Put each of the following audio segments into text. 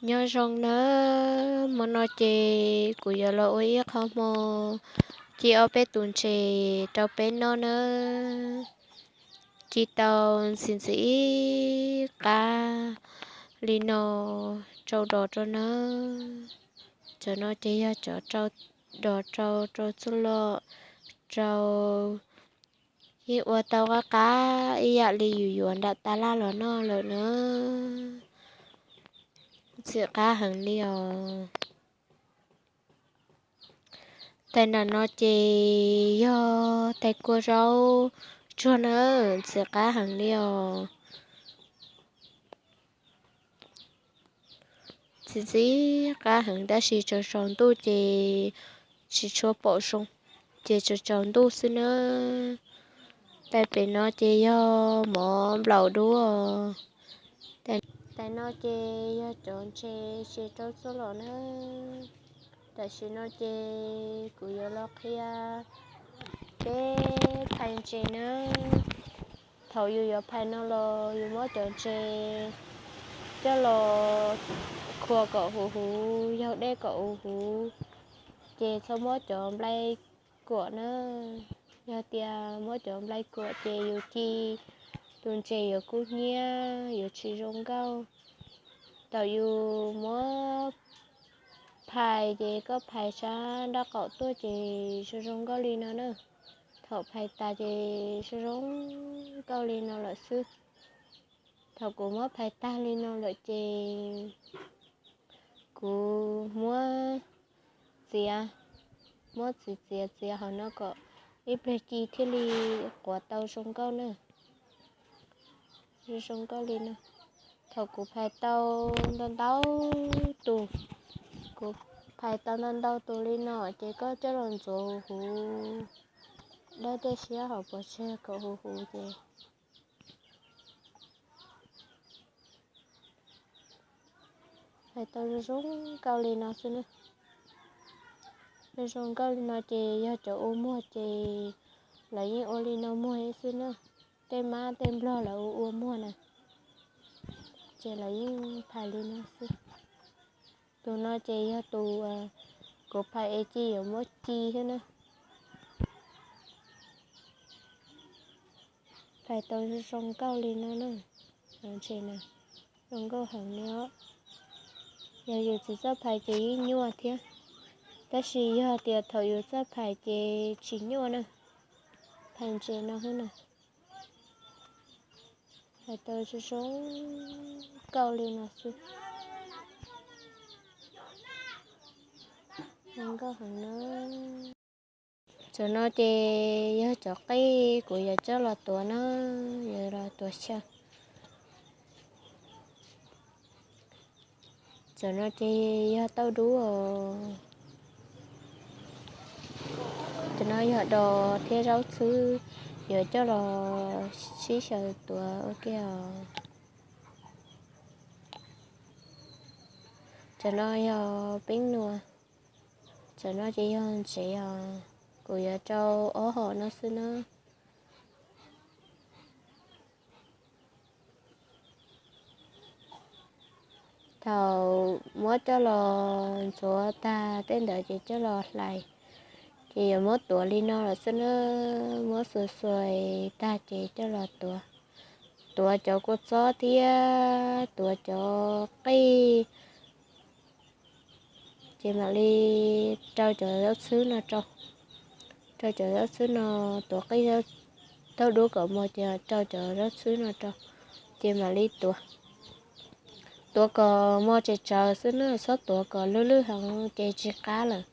Nyob zoo nawb, hmo no ces kuv yuav los ua ib qho hmo ci ob peb tus ntses rau peb noj nawb. Ci tau ntxim ntxim ib qab li no rau dos rau nawb. Cov no ces yog cov rau dos rau rau txuj lom rau, yeej ua tau qab qab ib yam li yus yuav nram tab laj los noj lawm nawb. Ntxim qab heev li os. Tais nram no ces yog tais kua zaub tsuag nawb, ntxim qab heev li os. Ntxim ntxim qab heev tab sis tsaus tsaus ntuj ces tsis tshua pom zoo, ces tsaus tsaus ntuj xwb nawb. Tais pem no ces yog mov nplaum dub. Tais no ces yog cov ntses tsis rau txuj lom nawb. Tam sim no ces kuv yuav los qhia peb phais ntses nawb. Thaum yus yuav phais no los yus muab cov ntses coj los khuam kom huv huv, yaug dej kom huv huv, ces txhob muab cov nplai kuam na. Yog tias muab cov nplai kuam ces yus ci tus ntses yuav kub hnyiab, yuav tsis zoo nkauj. Thaum yus muab phais ces koj phais sab nraub qaum tuaj ces zoo zoo nkauj li no na. Thaum phais tas ces zoo zoo nkauj li no lawm xwb. Thaum kuv muab phais tag li no lawm ces kuv muab txiav, muab txiav txiav txiav hauv no kom ib pliag ci thiaj li quav tau zoo nkauj na. Zoo zoo nkauj li no. Thaum kuv phais tau ntau ntau tus, kuv phais tau ntau ntau tus li no ces koj coj los ntxuav huv huv, dawb tej siab hauv pov tseg kom huv huv ces phais tau zoo zoo nkauj li no xwb na. Zoo zoo nkauj li no ces yog cov ua muag ces lawv yeej ua li no muag ib xwb na. Tej mab tej nplog lawv ua ua muag na, ces lawv yeej phais li no xwb. Tus no ces yog tus kuv phais es ci yuav muab ci thiab na. Phais tau zoo zoo nkauj li no na. Ntses na, zoo nkauj heev li os. Yog yus tsis txawj phais ces yeej nyuaj thiab, tab sis yog tias thaum yus txawj phais ces tsis nyuaj na. Phais ntses no xwb na, phais tau zoo zoo nkauj li no xwb. Zoo nkauj heev na. Cov no ces yog cov qij kuv yuav coj los tuav na, yuav los tuav xyaw. Cov no ces yog tauj dub os. Cov no yog dos thiab zaub txhwb, yuav coj los sib xyaw tuav ua ke os. Cov no yog peeb nua, cov no ces yog ntsev os. Kuv yuav rau ob hom no xwb na. Thaum muab coj los ntxuav tag tej ntawd ces coj los hlais, ces yuav muab tuav li no lawm xwb na. Muab xuas xuas tag ces coj los tuav, tuav cov kua txob thiab tuav cov qij, ces mam li rau cov zaub txhwb no rau. Rau cov zaub txhwb no, tuav qij tauj dub kom mos ces rau cov zaub txhwb no rau, ces mam li tuav. Tuav kom mos tsawv tsawv xwb na, txhob tuav kom lwj lwj heev ces tsis qab lawm.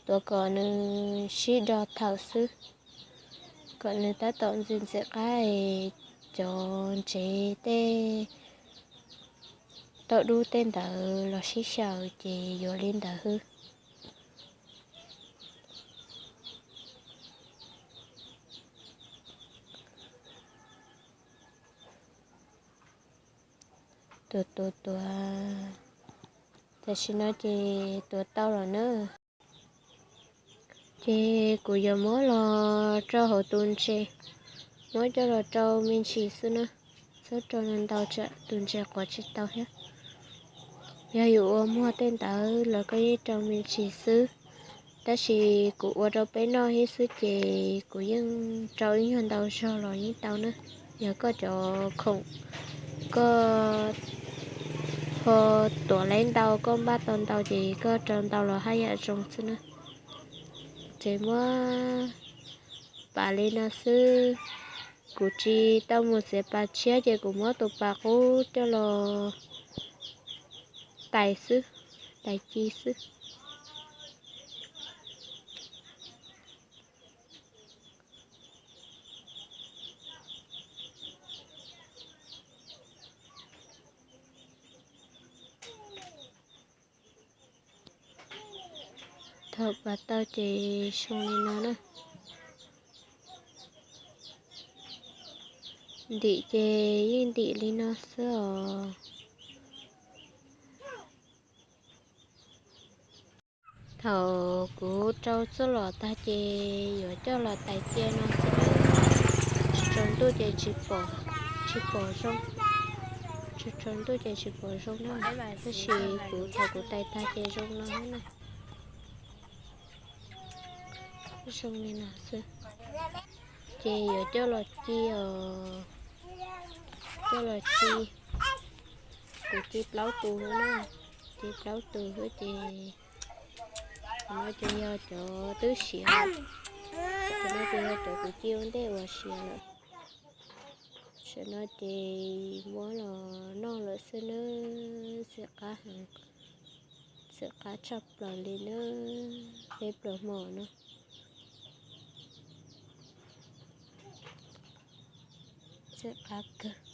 Tuav kom nws sib do thawm xwb, kom nws tab tom ntxim ntxim qab, cov ntsev tej tauj dub tej ntawd los sib xyaw ces yuav li ntawd xwb. Tuav tuav tuav, tam sim no ces tuav tau lawm na. Ces kuv yuav muab los rau hauv tus ntses, muab coj los rau me ntsis xwb na, txhob rau ntau tsam tus ntses quav tsis tau thiab. Yog yus ua muag tej ntawd los koj yeej rau me ntsis xwb, tab sis kuv ua rau peb noj thiab xwb ces kuv yeej rau ib nyuag ntau zog los yeej tau na. Yog koj cov khoom koj ho tuav lawv ntau, koj npaj tau ntau ces koj rau ntau los haj yam zoo xwb na. Ces muab pas li no xwb. Kuv tsis tau mus txiav pas tshiab ces kuv muab tus pas qub coj los tais xwb, tais ci xwb. Thaum pas tau ces zoo li no na. Ntim ces yeej ntim li no xwb os. Thaum kuv rau txuj lom tag ces yuav coj los tais cia no xwb. Tsaus ntuj ces tsis pom, tsis pom zoo. Tsaus ntuj ces tsis pom zoo na, tab sis kuv thaum kuv tais tag ces zoo no na. Zoo li no xwb. Ces yuav coj los ci os, coj los ci. Kuv ci plaub tus na, ci plaub tus xwb ces no ces yog cov twb siav lawm. Cov no ces yog cov kuv ci ua ntej uas siav lawm. Tam no ces muab los noj lawm xwb nawb, txiv qab heev, txiv qab tshaj plaws li nawb, peb plaub hmo no. Txiv qab kawg.